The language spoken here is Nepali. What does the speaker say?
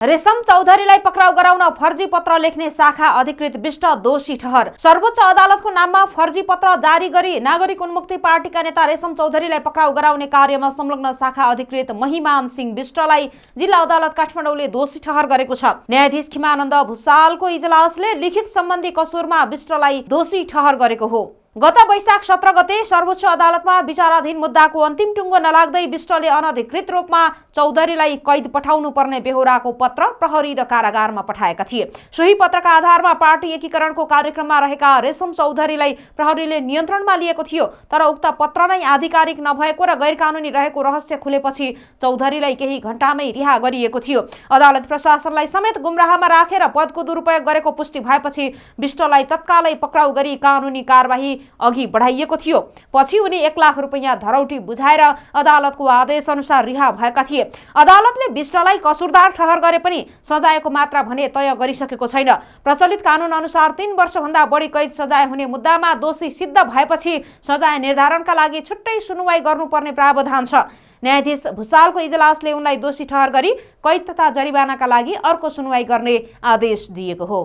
रेशम चौधरीलाई पक्राउ गराउन फर्जी पत्र लेख्ने शाखा अधिकृत विष्ट दोषी ठहर। सर्वोच्च अदालतको नाममा फर्जी पत्र जारी गरी नागरिक उन्मुक्ति पार्टीका नेता रेशम चौधरीलाई पक्राउ गराउने कार्यमा संलग्न शाखा अधिकृत महिमान सिंह विष्टलाई जिल्ला अदालत काठमाडौँले दोषी ठहर गरेको छ। न्यायाधीश खिमानन्द भुसालको इजलासले लिखित सम्बन्धी कसुरमा विष्टलाई दोषी ठहर गरेको हो। गत वैशाख 17 गते सर्वोच्च अदालतमा विचाराधीन मुद्दाको अन्तिम टुङ्गो नलाग्दै विष्टले अनधिकृत रूपमा चौधरीलाई कैद पठाउनु पर्ने बेहोराको पत्र प्रहरी र कारागारमा पठाएका थिए। सोही पत्रका आधारमा पार्टी एकीकरणको कार्यक्रममा रहेका रेशम चौधरीलाई प्रहरीले नियन्त्रणमा लिएको थियो। तर उक्त पत्र नै आधिकारिक नभएको र गैरकानुनी रहेको रहस्य खुलेपछि चौधरीलाई केही घण्टामै रिहा गरिएको थियो। अदालत प्रशासनलाई समेत गुमराहमा राखेर पदको दुरुपयोग गरेको पुष्टि भएपछि विष्टलाई तत्कालै पक्राउ गरी कानुनी कारबाही अघि बढाइएको थियो। पछि उनी 1 लाख रुपैयाँ धरौटी बुझाएर अदालतको आदेश अनुसार रिहा भएका थिए। अदालतले विष्टलाई कसुरदार ठहर गरे पनि सजायको मात्रा भने तय गरिसकेको छैन। प्रचलित कानुन अनुसार 3 वर्षभन्दा बढी कैद सजाय हुने मुद्दामा दोषी सिद्ध भएपछि सजाय निर्धारणका लागि छुट्टै सुनुवाई गर्नुपर्ने प्रावधान छ। न्यायाधीश भुसालको इजलासले उनलाई दोषी ठहर गरी कैद तथा जरिवानाका लागि अर्को सुनुवाई गर्ने आदेश दिएको हो।